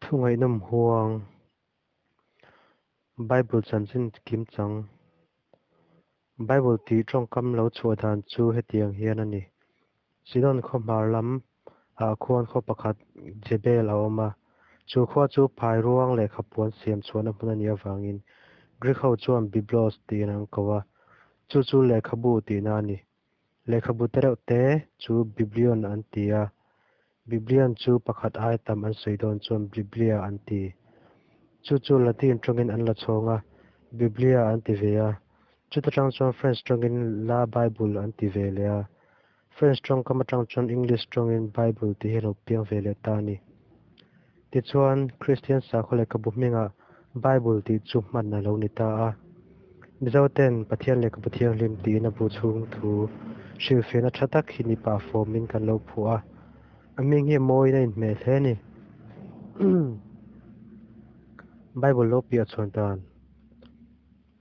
Thungaihnawm huang, Bible chanchin kimchang. Bible tih tawngkam lo chhuah dan chu hetiang hian a ni. Sidon khaw hmar lam ah khuan khaw pakhat Jebel a awm a. Chu khua chu phairuang lehkhapuan siam chhuahna hmun a nih avangin Greek ho chuan Biblos tiin an ko a, chu chu lehkhabu tihna a ni. Lehkhabu tereuh te chu Biblion an ti a, Biblion chu pakhat ai tam an sawi dawn chuan Biblia an ti. Chu chu Latin tawngin an la chhawng a, Biblia an ti ve a. Chuta tang chuan French tawngin La Bible an ti ve leh a. French tawngkam atang chuan English tawngin Bible tih hi a lo piang ve leh ta a ni. Tichuan, Kristian sakhaw lehkhabu hmingah Bible tih chu hman a lo ni ta a. Mizoten Pathian lehkhabu thianghlim tiin a bu chhung thu hrilhfiahna tha tak hi ni pah fawmin kan lo phuah a. A hming hi a mawiin a inhmeh hle a ni. Bible lo piah chhuan dan.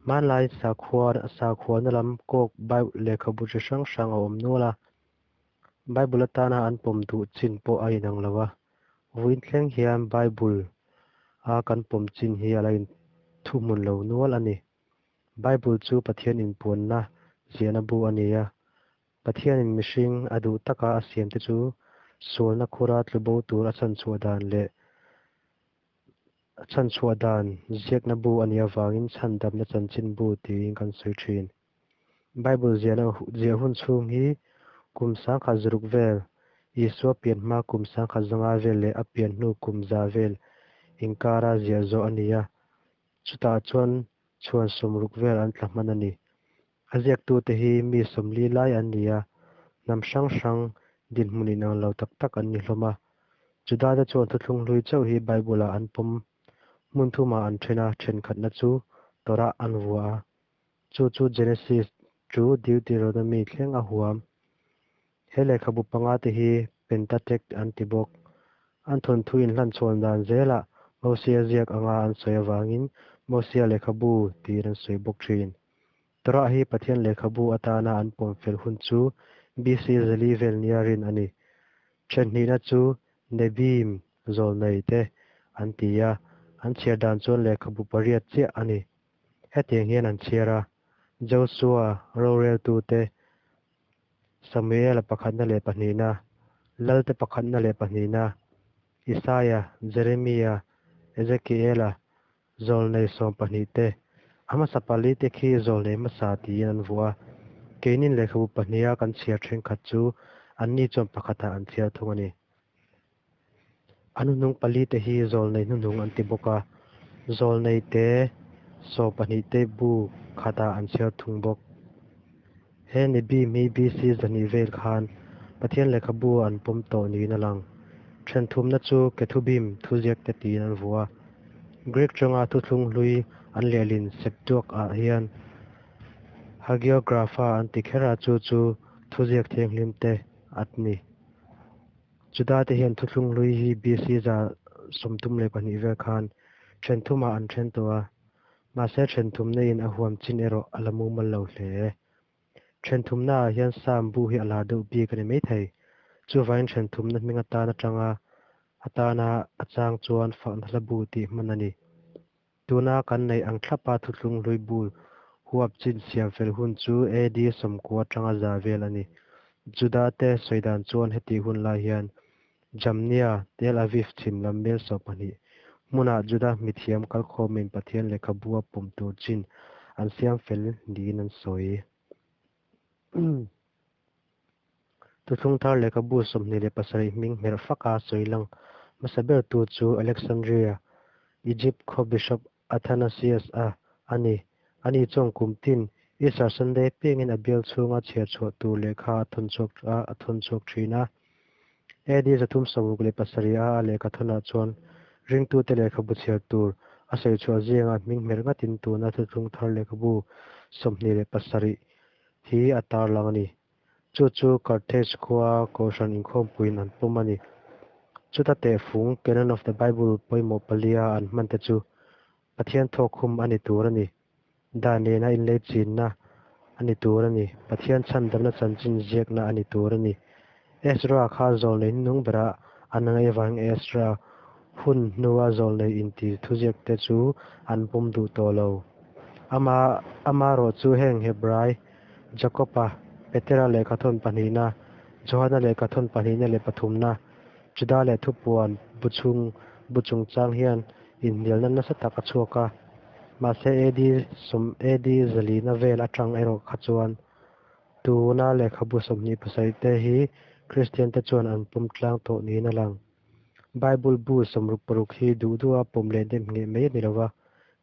Hmanlai sakhua sakhuana lam kawk Bible lehkhabu chi hrang hrang a awm nual a. Bible atana an pawm duh chin pawh a inang lo a. Vawiin thleng hian Bible a kan pawm chin hi a la inthuhmun lo nual a ni. Bible chu Pathian inpuanna ziahna bu a ni a. Pathianin mihring a duh taka a siamte chu sualna khura tlu bo tur a chhanchhuah dan leh chhanchhuah dan ziakna bu a nih avangin chhandamna chanchin bu tiin kan sawi thin. Bible ziahna ziah hun chhung hi kum sangkhat zuruk vel, Isua pian hma kum sangkhat zanga vel leh a pian hnu kum za vel inkara ziah zawh a ni a, chutah chuan chhuan sawmruk vel an tla hman a ni. A ziaktute hi mi sawmli lai an ni a, hnam hrang hrang dinhmun inang lo tak tak an ni hlawm a. Judate chuan thuthlung hlui chauh hi Bible-ah an pawm. Hmun thumah an then a, thenkhatna chu Torah an vuah a. Chu chu Genesis to Deuteronomy thleng a huam. He lehkhabu panga te hi Pentateuch an ti bawk. An thawnthu inhlanchhawn dan zelah Mosia ziak anga an sawi avangin Mosia lehkhabu tiin an sawi bawk thin. Torah hi Pathian lehkhabu atana an pawm fel hun chu BC zali vel nia rin a ni. Thenhnihna chu Nebiim zawlnei te an ti a, an chhiar dan chuan lehkhabu pariat chiah a ni. Hetiang hian an chhiar a, Josua roreltute Samuela pakhatna leh pahnihna, Lalte pakhatna leh pahnihna, Isaia, Jeremia, Ezekiela, Zawlnei sawm te, a hmasa pali te khi zawlnei hmasa tiin an vuah a, keinin lehkhabu pahniha kan chhiar thenkhat chu anni chuan pakhatah an chhiar thung a ni. A hnuhnung pali te hi zawlnei hnuhnung an ti bawk a, zawlnei te 12 te bu khatah an chhiar thung bawk. He Nebi mi BC zahnih vel khan Pathian lehkhabu an pawm tawh niin a lang. Thenthumna chu Kethubim thuziak te tiin an vuah a. Greek tawnga thuthlung hlui an lehlin Septuagint ah hian Hagiographa an ti kher a, chu chu thuziak thianghlim te a ni. Juda te hian thuthlung hlui hi BC 32 vel khan thenthumah an then tawh a, mahse thenthumna in a huam chin erawh a la mumal lo hle. Thenthumna ah hian Sam bu hi a lar deuh bik a ni maithei. Chuvangin thenthumna hming atan atanga atana a chang chuan fakna hla bu tih hman a ni. Tuna kan neih ang thlapa thuthlung hlui bu huap chin siam fel hun chu AD 90 atanga za vel a ni. Juda te sawi dan chuan heti hun lai hian Jamnia, Tel Aviv chhim lam mel 12 hmunah Juda mithiam kalkhawmin Pathian lehkhabu a pawm tur chin an siam fel niin an sawi. Thuthlung thar lehkhabu 27 hming hmerh faka sawi lang hmasa ber tu chu Alexandria, Egypt khaw Bishop Athanasius a a ni. Ani chuan kum tin Easter Sunday piangin a bial chhunga chhiar chhuah tur lehkha a thawn chhuak a thawn chhuak thin a. AD 367 a a lehkha thawnah chuan ringtute lehkhabu chhiar tur a sawi chhuah zinga hming hmerh ngatin tuna thuthlung thar lehkhabu 27 hi a tarlang a ni. Chu chu Carthage khua Kohhran inkhawmpuiin an pawm a ni. Chuta tehfung Canon of the Bible pawimawh palia an hman te chu Pathian thawkkhum a ni tur a ni. Dan nena inlei chinna a ni tur a ni. Pathian chhandamna chanchin ziakna a ni tur a ni. Ezra kha zawlnei hnung berah an ngaih avangin Ezra hun hnua zawlnei inti thuziakte chu an pawm duh tawh lo. Ama amarawhchu heng Hebrai, Jakoba, Petera lehkhathawn pahnihna, Johana lehkhathawn pahnihna leh pathumna, Juda leh Thupuan bu chhung bu chungchang hian inhnialna nasa tak a chhuak a. Mahse AD sawm AD zalina vel atang erawh kha chuan tuna lehkhabu 27 te hi Kristian te chuan an pawm tlang tawh niin a lang. Bible bu 66 hi duh duha pawm leh nem ngheh mai a ni lova,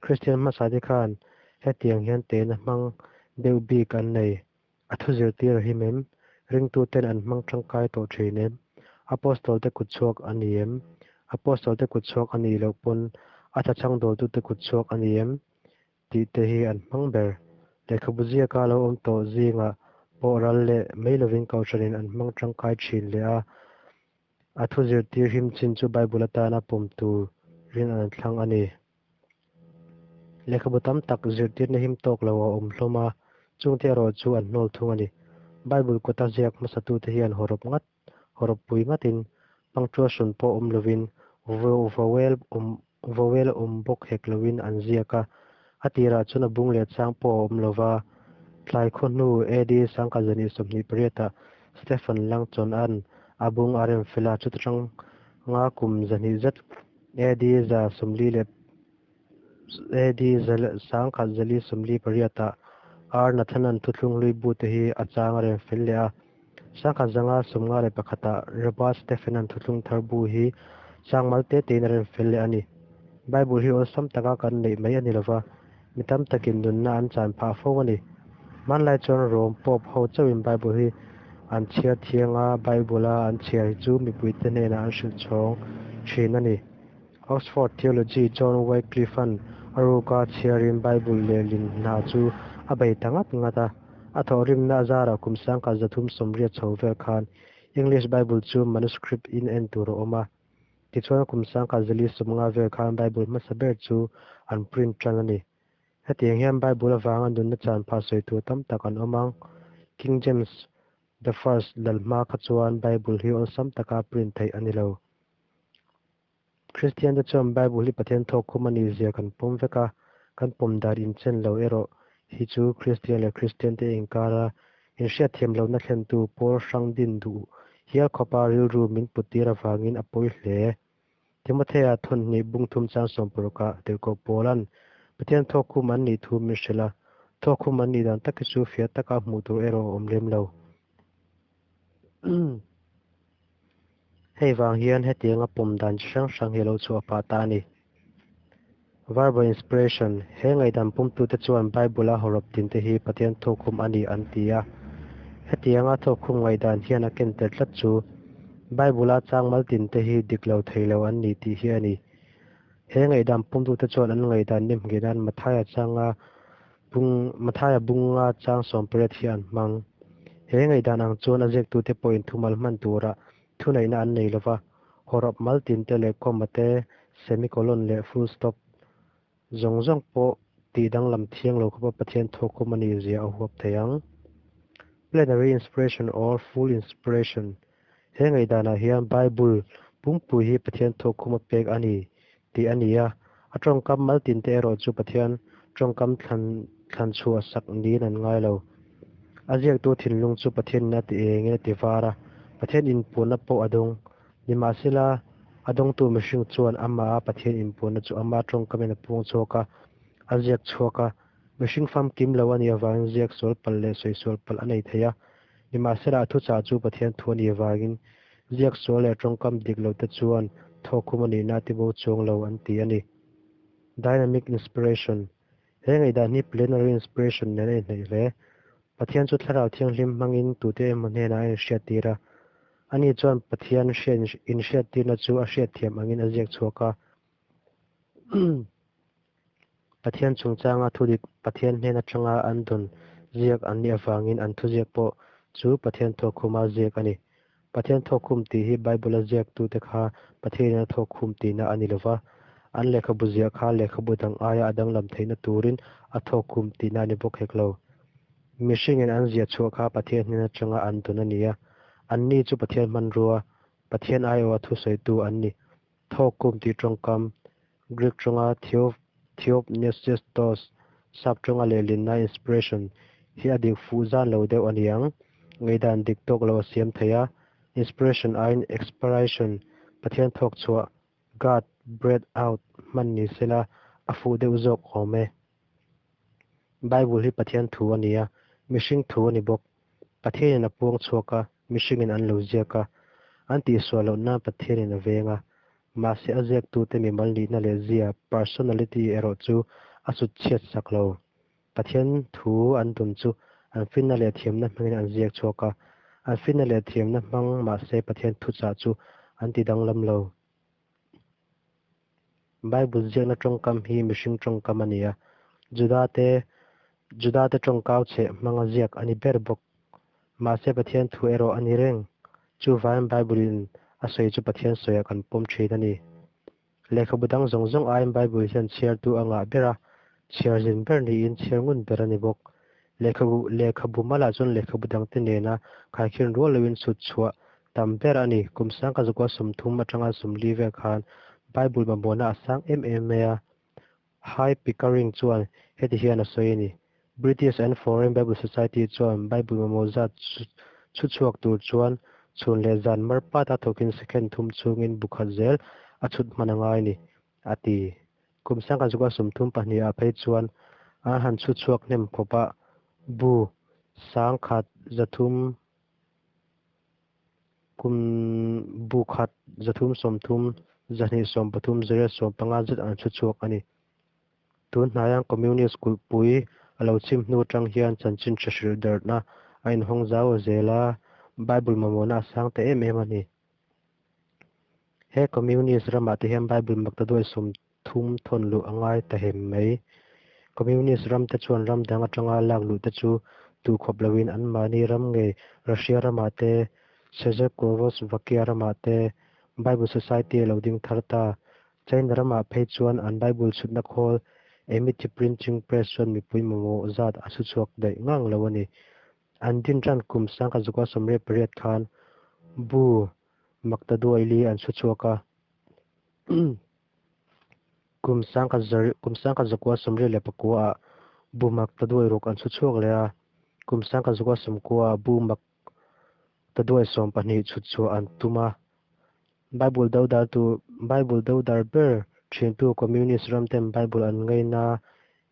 Kristian hmasa te khan hetiang hian tehna hmang deuh bik an nei. A thu zirtir a him em? Ringtuten an hmang tangkai tawh thin em? Apostol te kutchhuak a ni em? Apostol te kutchhuak a nih loh pawn a thachhang dawltute kutchhuak a ni em? Tih te hi an hmang ber. Lehkhabu ziaka lo awm tawh zingah pawh ral leh mai lovin kohhranin an hmang tangkai thin leh a, a thu zirtir him chin chu Bible atana pawm turin an thlang a ni. Lehkhabu tam tak zirtirna him tawk lo a awm hlawm a, chungte erawh chu an hnawl thung a ni. Bible kuta ziak hmasatute hian hawrawp ngat, hawrawp pui ngatin, punctuation pawh awm lovin, vowel awm vowel awm bawk hek lovin an ziak a. A tirah chuan a bung leh chang pawh a awm lova, tlai khaw hnu AD 1928 ah Stephen Langton-a'n a bung a rem fel a, chuta tanga kum 200 zet AD 140 leh AD 1148 ah R Nathan-a'n Thuthlung hlui bu te hi a chang a rem fel leh a. 1951 ah Robert Stephen-a'n Thuthlung thar bu hi chang mal te tein a rem fel leh a ni. Bible hi awlsam taka kan neih mai a ni lova, mi tam takin nunna an chan phah fo a ni. Hmanlai chuan Rome Pope ho chauhin Bible hi an chhiar thiang a, Bible-a an chhiar hi chu mipuite hnenah an hrilh chhawng thin a ni. Oxford theology John Wycliffe-a'n a ruka chhiarin Bible lehlin hna chu a bei ta ngat ngat a. A thawhrimna a zarah kum 1380 chho vel khan English Bible chu manuscript in en tur a awm a. Tichuan kum 1450 vel khan Bible hmasa ber chu an print tan a ni. Hetiang hian Bible avanga nunna chan phah sawi tur tam tak an awm ang. King James the First lal hma kha chuan Bible hi awlsam taka print theih a ni lo. Kristian te chuan Bible hi Pathian thawkkhum a nih zia kan pawm vek a, kan pawm dan inchen lo erawh hi chu Kristian leh Kristian te inkara inhriatthiam lohna thlentu pawl hrang din duh hial khawpa rilru min puttir avangin a pawi hle. Timothea thawnhnih bung thum chang sawmparukah tirhkoh Paula'n Pathian thawkkhum an nih thu min hrilh a, thawkkhum an nih dan tak hi chu fiah taka hmuh tur erawh a awm lem lo. Hei vang hian hetianga pawm dan chi hrang hrang hi a lo chhuah phah ta a ni. Verbal inspiration, He ngaihdan pumtute chuan Bible-a hawrawp tinte hi Pathian thawkkhum a ni an ti a. Hetianga thawkkhum ngaihdan hian a ken tel tlat chu Bible-a changmal tinte hi dik lo thei lo an ni tih hi a ni. He ngaihdan pumtute chuan an ngaihdan nemngeh nan Mathaia changa Bung, Mathaia bunga chang 18 hi an hmang. He ngaihdan ang chuan a ziaktute pawhin thumal hman tura thuneihna an nei lova, hawrawp mal tinte leh comma te, semicolon leh full stop zawng zawng pawh tih danglam thiang lo khawpa Pathian thawkkhum a nih zia a huap thei ang. Plenary inspiration or full inspiration, He ngaihdanah hian Bible pumpui hi Pathian thawkkhum a pek a ni tih a ni a, a tawngkam mal tinte erawh chu Pathian tawngkam thlan thlan chhuah sak niin an ngai lo. A ziaktu thinlung chu Pathianin a ti engin a ti var a, Pathian inpuanna pawh a dawng. Nimahsela, a dawngtu mihring chuan amaha Pathian inpuanna chu ama tawngkamin a puang chhuak a, a ziak chhuak a. Mihring famkim lo a nih avangin ziak sual palh leh sawi sual palh a nei thei a. Nimahsela, a thuchah chu Pathian thu a nih avangin ziak sual leh tawngkam dik lo te chuan thawkkhum a nihna a tibo chuang lo an ti a ni. Dynamic Inspiration, He ngaihdan hi Plenary Inspiration nen a inhnaih hle. Pathian chu Thlarau Thianghlim hmangin tute emaw hnenah a inhriattir a. Ani chuan Pathian inhriattirna chu a hriatthiam angin a ziak chhuak a. Pathian chungchanga thudik Pathian hnen atanga an dawn ziak an nih avangin an thuziak pawh chu Pathian thawkkhuma ziak a ni. Pathian thawkkhum tih hi Bible-a ziaktute kha Pathianin a thawkkhum tihna a ni lova, an lehkhabu ziah kha lehkhabu dang aia a danglam theihna turin a thawkkhum tihna a ni bawk hek lo. Mihringin an ziah chhuah kha Pathian hnen atanga an dawn a ni a, anni chu Pathian hmanrua, Pathian aiawha thusawitu an ni. Thawkkum tih tawngkam, Greek tawnga theopneustos, sap tawnga lehlinna inspiration, hi a dik fuh zan lo deuh a niang. Ngaihdan dik tawk lo a siam thei a. Inspiration aiin expiration, Pathian thawk chhuah, God breathed out, hman ni sela a fuh deuh zawk awm e. Bible hi Pathian thu a ni a, mihring thu a ni bawk. Pathianin a puang chhuak a, mihringin an lo ziak a. An tihsual loh nan Pathianin a veng a. Mahse a ziaktute mimal nihna leh zia, personality, erawh chu a sut chhiat sak lo. Pathian thu an dawn chu an finna leh thiamna hmangin an ziak chhuak a. An finna leh thiamna hmang mahse Pathian thuchah chu an ti danglam lo. Bible ziakna tawngkam hi mihring tawngkam a ni a, Judate Judate tawngkau chheh hmanga ziak a ni ber bawk. Mahse Pathian thu erawh a ni reng. Chuvangin Bible-in a sawi chu Pathian sawiah kan pawm thin a ni. Lehkhabu dang zawng zawng aiin Bible hian chhiartu a ngah ber a, chhiar zin ber niin chhiar ngun ber a ni bawk. Lehkhabu lehkhabu malah chuan lehkhabu dangte nena khaikhin rual loin chhut chhuah tam ber a ni. Kum sangka zakua 30 atanga 40 vel khan Bible mamawhna a sang em em mai a. High Pickering chuan heti hian a sawi a ni, British and Foreign Bible Society chuan Bible mamawh zat chhu chhuak tur chuan chhun leh zan mar pata thawkin second thum chhungin bu khat zel a chhut hman a ngai a ni, a ti. Kum sangka zakua 32 ah phei chuan an han chhu chhuak hnem khawp a, bu sangkhat zathum Kum bu khat 330, 230, 815 zet an chhu chhuak a ni. Tun hnaiah Communist kulhpui a lo chim hnu atang hian chanchin hre hrilh darhna a inhawng zau zel a, Bible mamawhna a sang ta em em a ni. He Communist ramah te hian Bible maktaduai 30 thawn luh a ngai ta hem mai. Communist ram te chuan ram dang atanga lak luh te chu duh khawp loin anmahni ram ngei Russia ramah te, Czechoslovakia ramah te Bible Society a lo ding thar ta. China ramah phei chuan an Bible chhutna khawl Amity Printing Press chuan mipui mamawh zat a chhu chhuak daih ngang lo a ni. An din tan kum 1988 khan bu maktaduaili an chhu chhuak a. Kum 1989 ah bu maktaduai ruk an chhu chhuak leh a, kum 1990 ah bu maktaduai 12 chhut chhuah an tum a. Bible dodal tu Bible dodal ber thintu Communist ram ten Bible an ngaina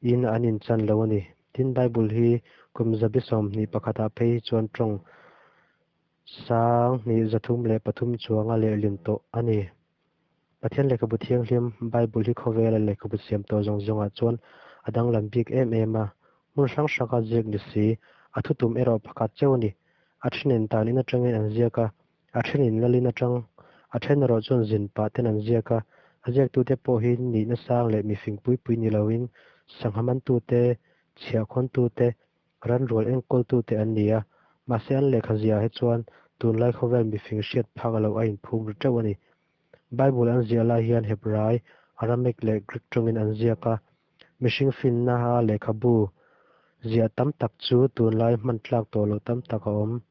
in an inchan lo a ni. Tin, Bible hi kum 21 ah phei chuan tawng 2303 chuanga lehlin tawh a ni. Pathian lehkhabu thianghlim, Bible hi khawvela lehkhabu siam tawh zawng zawngah chuan a danglam bik em em a. Hmun hrang hranga ziak ni si, a thutum erawh pakhat chauh a ni. A thenin tan in atangin an ziak a, a thenin lalin atang, a then erawh chuan zin pah ten an ziak a. A ziaktute pawh hi nihna sang leh mifing pui pui ni loin sangha mantute, chhiahkhawntute, ranrual enkawltute an ni a, mahse an lehkha ziah hi chuan tunlai khawvel mifing hriat phak loh a inphum ri teuh a ni. Bible an ziah lai hian Hebrai, Aramaic leh Greek tawngin an ziak a, mihring finna lehkhabu ziah tam tak chu tunlai hman tlak tawh loh tam tak a awm.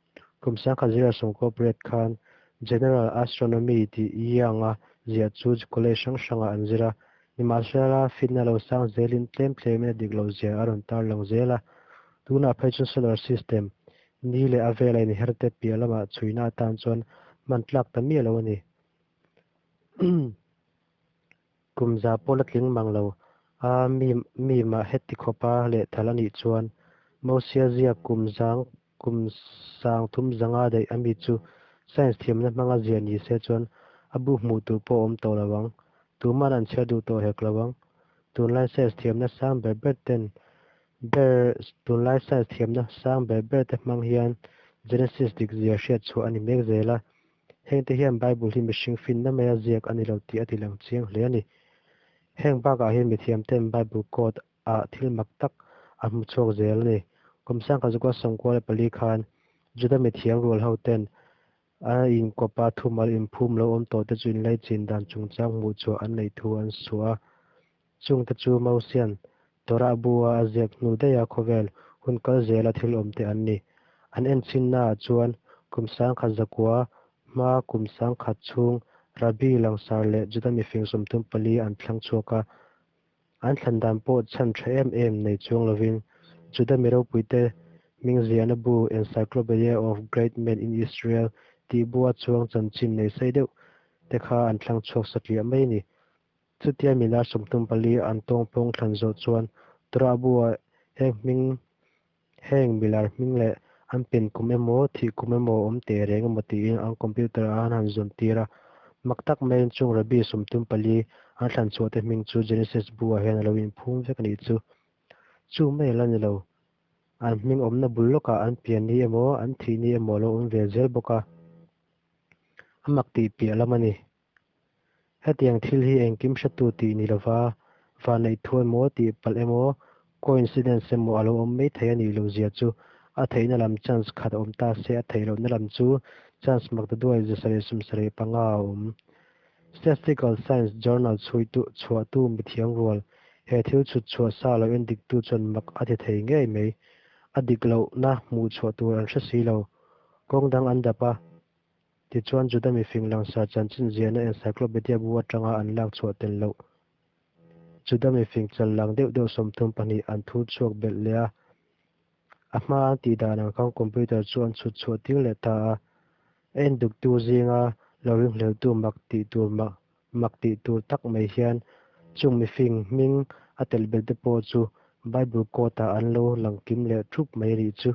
Kum 1998 khan General Astronomy tih Young-a ziah chu college hrang hrangah an zir a, nimahsela finna lo sang zelin tlem tlemin a dik loh zia a rawn tarlang zel a. Tunah phei chuan solar system, ni leh a vela inherte piah lamah chhuina atan chuan hman tlak ta miah lo a ni. Kum za pawh la tling mang lo a, mi mi mah heti khawpa lehthal a nih chuan Mosia ziak kum zang kum 3500 daih a mi chu science thiamna hmanga ziah ni se chuan a bu hmuh tur pawh a awm tawh lo ang. Tuman an chhiar duh tawh hek lo ang. Tunlai science thiamna sang ber ber ten ber tunlai science thiamna sang ber ber te hmang hian Genesis dik zia hriat chhuah a ni mek zel a. Hengte hian Bible hi mihring finna maia ziak a ni lo tih a ti lang chiang hle a ni. Heng bakah hian mithiamten Bible code ah thil mak tak a hmu chhuak zel a ni. Kum 1994 khan Juda mithiam rual ho ten a inkawpa thumal inphum lo awm tawh te chu inlaichin dan chungchang hmuh chhuah an neih thu an suah a. Chungte chu Mosian Torah bu-a a ziak hnu daiha khawvel hun kal zela thil awmte an ni. An enchinnaah chuan kum 1900 hma kum 10,000 chhung Rabbi langsar leh Juda mifing 34 an thlang chhuak a. An thlan dan pawh chhan tha em em nei chuang lovin Juda mi ropuite hming ziahna bu Encyclopedia of Great Men in Israel tih bua chuang chanchin nei sei deuh te kha an thlang chhuak satliah mai a ni. Chutia milar 34 an tawngpawng thlan zawh chuan Torah bua heng hming heng milar hming leh an pian kum emaw thih kum emaw awm teh reng emaw tiin an computer ah an han zawn tir a. Mak tak maiin chung Rabbi 34 an thlan chhuah te hming chu Genesis bu ah hian a lo inphum vek a nih chu. Chu mai a la ni lo. An hming awmna bul lawkah an pian ni emaw an thih ni emaw a lo awm ve zel bawk a. A mak tih piah lam a ni. Hetiang thil hi engkim hretu tih ni lova, vanneih thu emaw tih palh emaw, coincidence emaw a lo awm mai thei a nih loh zia chu a theihna lam chance khat a awm ta se a theih lohna lam chu chance maktaduai 775 a awm. Statistical Science Journal chhuitu chhuahtu mithiam rual he thil chhut chhuah sa lo endiktu chuan mak a ti thei ngei mai. A dik lohna hmuh chhuah tur an hre si lo. Kawng dang an dap a. Tichuan, Juda mifing langsar chanchin ziahna encyclopedia bu atanga an lak chhuah tel loh Juda mifing chal lang deuh deuh 32 an thur chhuak belh leh a. A hma an tih dan ang khan computer chu an chhut chhuah tir leh ta a. A enduktu zinga lo ringhleltu mak tih tur mak tih tur tak mai hian chung mifing hming a telh belh te pawh chu Bible quote ah an lo lang kim leh thup mai rih chu.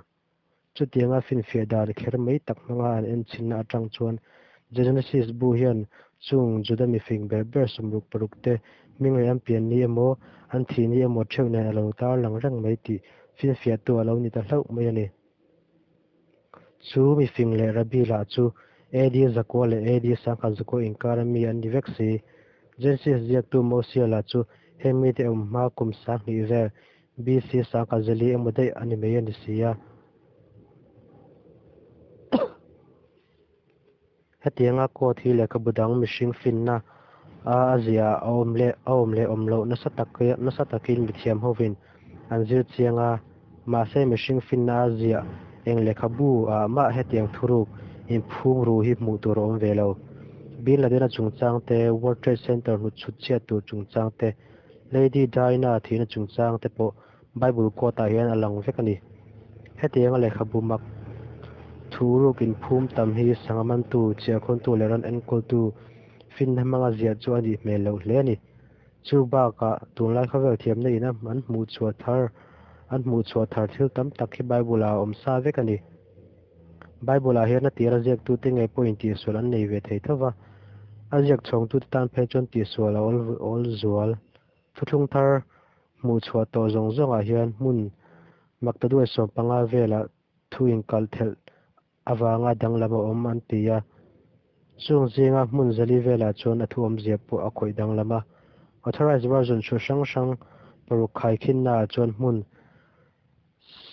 Chutianga finfiah dan kher mai tak hmanga an enchinna atang chuan Genesis bu hian chung Juda mifing ber ber 66 te hming leh an pian ni emaw, an thih ni emaw theuh nen a lo tar lang reng mai tih finfiahtu a lo ni ta hlauh mai a ni. Chu mifing leh Rabbi lah chu AD 900 leh AD 1100 inkara mi an ni vek si. Genesis ziaktu Mosia lah chu heng mite awm hma kum 2000 vel BC 1100 emaw daih a ni mai a ni si a. Hetianga code hi lehkhabu dang mihring finna a a ziah a awm leh a awm leh awm loh nasa tak nasa takin mithiam hovin an zir chiang a, mahse mihring finna a ziah eng lehkhabu ah mah hetiang thuruk inphum ru hi hmuh tur a awm ve lo. Bin Laden-a chungchang te, World Trade Center hnutchhut chhiat tur chungchang te, Lady Diana thihna chungchang te pawh Bible quote ah hian a lang vek a ni. Hetianga lehkhabu mak thu ruk inphum tam hi sangha mantu, chiahkhawntu leh ran enkawltu finna hmanga ziah chu a nih hmel loh hle a ni. Chu bakah tunlai khawvel thiamna ina an hmuh chhuah thar an hmuh chhuah thar thil tam tak hi Bible ah a awm sa vek a ni. Bible ah hian a tira ziaktute ngei pawhin tihsual an nei ve thei tho va, a ziak chhawngtute tan phei chuan tihsual a awl zual. Thuthlung thar hmuh chhuah tawh zawng zawngah hian hmun maktaduai 15 velah thu inkalh thelh avanga danglam a awm an ti a. Chung zinga hmun 400 velah chuan a thu awmzia pawh a khawih danglam a. Authorized Version thu hrang hrang paruk khaikhinnaah chuan hmun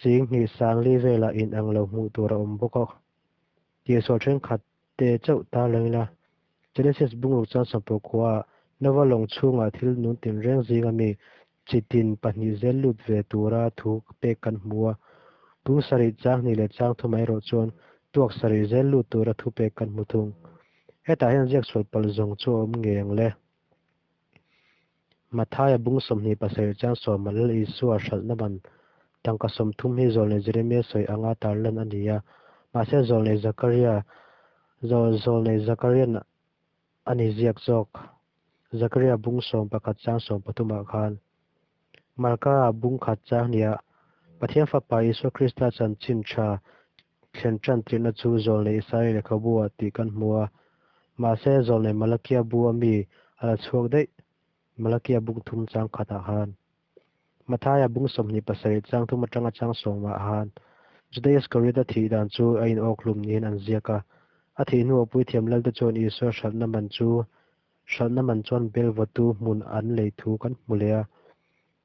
2004 velah inang lo hmuh tur a awm bawk a. Tihsual thenkhat te chauh tar lang ila, Genesis bungruk chuan sawmpawh khuaah Nova lawng chhungah thil nun tinreng zinga mi chi tin pahnih zel lut ve tura thu pek kan hmu a. Bung sarih chang hnih leh chang thum erawh chuan tuak sarih zel lut tura thu pek kan hmu thung. Hetah hian ziak sual palh zawng chu a awm ngei ang le. Mathaia bung 27 chang sawma Lal Isua hralhna man tangka 30 hi zawlnei Jeremia sawi anga tarlan a ni a, mahse zawlnei Zakaria zawlnei Zakarian a ni ziak zawk. Zakaria bung 11 chang 13 ah khan Marka bung khat chang hniah Pathian Fapa Isua Krista chanchin tha thlen tan tirhna chu zawlnei Isaia lehkhabu ah tih kan hmu a, mahse zawlnei Malakia bu a mi a la chhuak daih Malakia bung thum chang khatah khan. Mathaia bung 27 chang thum atanga chang sawmah khan Juda Iskariot-a thih dan chu a inawk hlum niin an ziak a, a thih hnuah puithiam lalte chuan Isua hralhna man chu hralhna man chuan bel vawtu hmun an lei thu kan hmu leh a.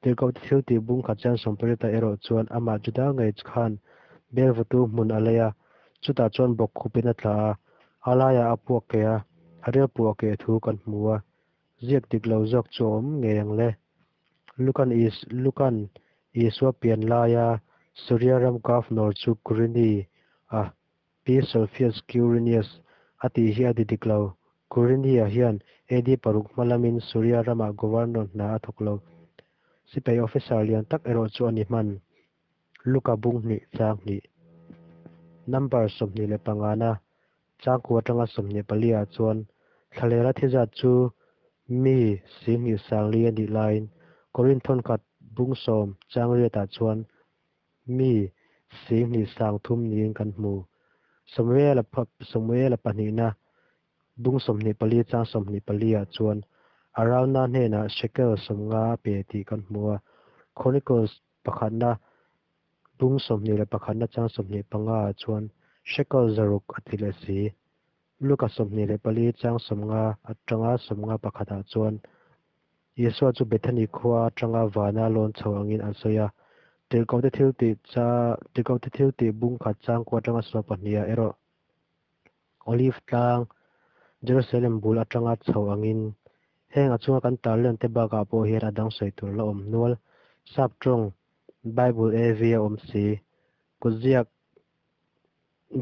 Tirhkohte thil tih bung khat chang sawmpariatah erawh chuan amah Juda ngei khan bel vawtu hmun a lei a, chutah chuan bawk khupin a tla a, a laiah a puak keh a, a rel puah keh thu kan hmu a. Ziak dik lo zawk chu a awm ngei ang le. Lukan Is Lukan Isua pian laia Suria ram governor chu Kurini a, P. Sulpius Quirinius a tih hi a ti dik lo. Kurinia hian AD paruk hma lamin Suria ramah Governor hna a thawk lo. Sipai officer lian tak erawh chu a ni hman. Luka bung hnih chang hnih. Number 25 na changkua atanga 24 ah chuan thlalera thi zat chu mi 20 sangli a nih laiin Korinth thawnkhat bung sawm chang riatah chuan mi 20 sangthum niin kan hmu. Samuela Samuela pahnihna bung 24 chang 24 ah chuan Arauna hnenah shekel 50 a pe tih kan hmu a. Chronicles pakhatna bung 21 na chang 25 ah chuan shekel 600 a ti leh si. Luka 24 chang 50 atanga 51 ah chuan Isua chu Bethany khua atanga vana lawn chho angin an sawi a. Tirhkohte thil tih cha Tirhkohte thil tih bung khat chang kua atanga 12 ah erawh Olive tlang Jerusalem bul atanga chho angin heng a chunga kan tarlan te bakah pawh hian a dang sawi tur la awm nual. Sap tawng Bible AV a awm si. Kutziak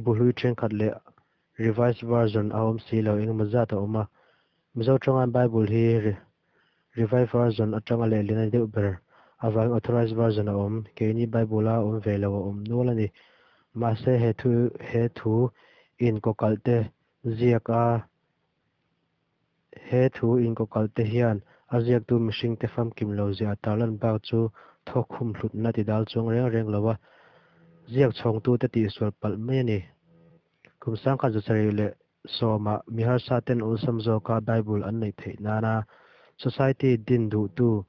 buhlui thenkhat leh Revised Version a awm si lo engemaw zat a awm a. Mizo tawnga Bible hi Revised Version atanga lehlin a ni deuh ber avangin Authorized Version a awm. Keini Bible a awm ve lo a awm nual a ni. Mahse he thu he thu inkawkalh te ziak a He thu inkawkalh te hian a ziaktu mihringte famkim lo ziah tarlan bak chu thawkkhum hlutna ti dal chuang reng reng lo a, ziak chhawngtute tihsual palh mai a ni. Kum 1710 ah mi harsa ten awlsam zawka Bible an neih theih nana Society din duhtu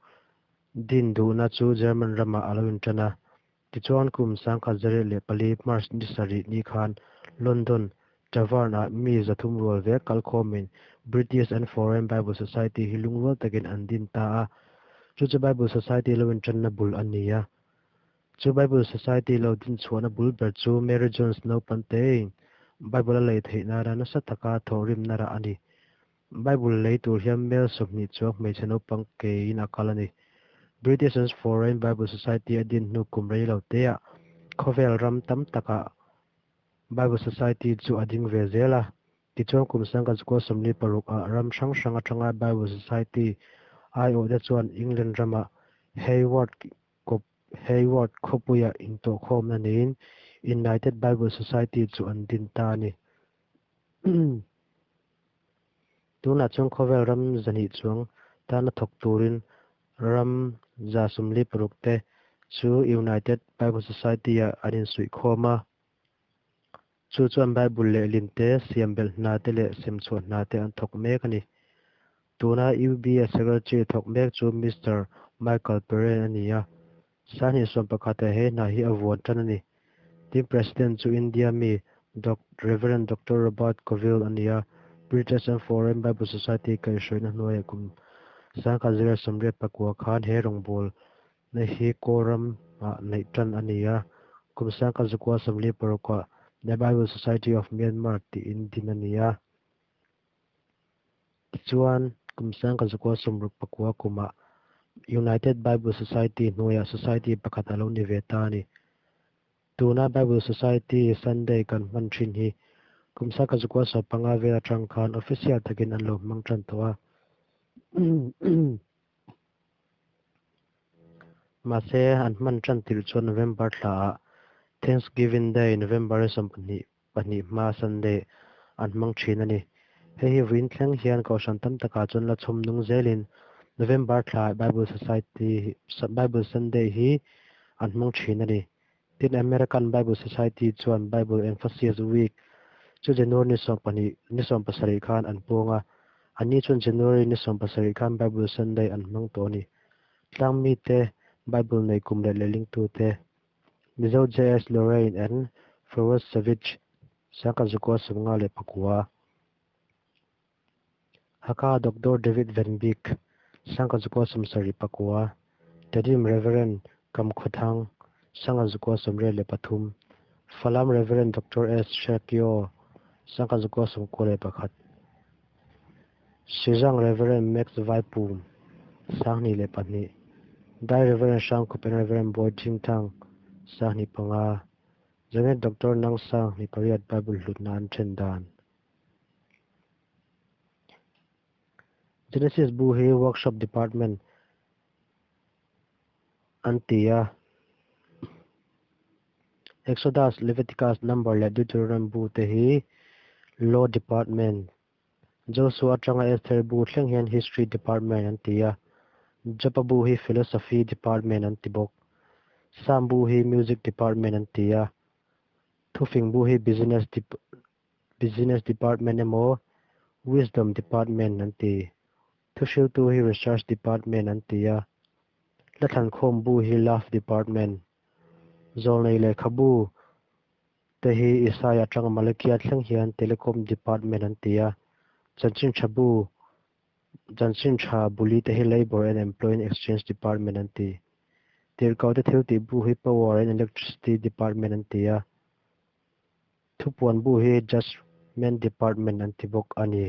din duhna chu German ramah a lo intan a. Tichuan kum 1904 March ni sarih ni khan London Tavern-ah mi 300 rual vek kalkhawmin British and Foreign Bible Society hi lungrual takin an din ta a. Chu chu Bible Society lo intanna bul a ni a. Chu Bible Society lo din chhuahna bul ber chu Mary Jones naupang tein Bible a lei theih nana nasa taka thawhrimna rah a ni. Bible lei tur hian mel 20 chuang hmeichhe naupang kein a kal a ni. British and Foreign Bible Society a din hnu kum rei lo teah khawvel ram tam takah Bible Society chu a ding ve zel a. Tichuan kum 1946 ah ram hrang hrang atanga Bible Society aiawhte chuan England ramah Hayward Hayward khawpuia intawhkhawmna neiin United Bible Society chu an din ta a ni. Tunah chuan khawvel ram 200 chuang tana thawk turin ram 146 te chu United Bible Society-ah an insuihkhawm a. Chu chuan Bible lehlin te, siam belh hna te leh semchhuah hna te an thawk mek a ni. Tuna UBA Secretary thawk mek chu Mister Michael Perrin a ni a. 2011 ah he hna hi a vuan tan a ni. Tin President chu India mi Rev. Doctor Robert Coville a ni a, British and Foreign Bible Society kaihhruaina hnuaiah kum 1989 khan he rawngbawlna hi Kawlram ah neih tan a ni a, kum 1996 ah The Bible Society of Myanmar tiin din a ni a. Tichuan, kum 1969 kumah United Bible Society hnuaiah society pakhat a lo ni ve ta a ni. Tuna Bible Society Sunday kan hman thin hi kum 1995 vel atang khan official takin an lo hmang tan tawh a. Mahse, an hman tan tirh chuan November thlaah Thanksgiving Day, November 22, pahnih hma Sunday an hmang thin a ni. Hei hi vawiin thleng hian Kohhran tam takah chuan la chhawm nung zelin November thla Bible Society Bible Sunday hi an hmang thin a ni. Tin, American Bible Society chuan Bible Emphasis Week chu January ni 12 ni 17 khan an puang a, anni chuan January ni 17 khan Bible Sunday an hmang tawh a ni. Tlangmite Bible nei kum leh lehlingtute Mizo JS Lorraine and Feroz Savage 1954. Hakha Doctor David Van Bik 1974. Tedim Reverend Kam Khaw Thang 1983. Falam Reverend Doctor S. Hre Kio 1991. Sizang Reverend Max Vaipum 2002. Dai Reverend Hrangkhup and Reverend Bawi Thingthang 2005. Zonet Doctor Nang 2008 Bible hlutna an then dan. Genesis bu hi Workshop Department an ti a. Exodus, Leviticus, Number leh Deuteronomy bu te hi Law Department, Josua atanga Esther bu thleng hian History Department an ti a. Joba bu hi Philosophy Department an ti bawk. Psalm bu hi Music Department an ti a. Thufing bu hi Business Business Department emaw Wisdom Department an ti. Thuhriltu hi Research Department an ti a. Hla-thlankhawm bu hi Love Department. Zawlnei lehkhabu te hi Isaiah atanga Malakia thleng hian Telecom Department an ti a. Chanchin tha bu Chanchin tha buli te hi Labour and Employment Exchange Department an ti. Tirhkoh te thiltih bu hi Power and Electricity Department an ti a. Thupuan bu hi Judgement Department an ti bawk a ni.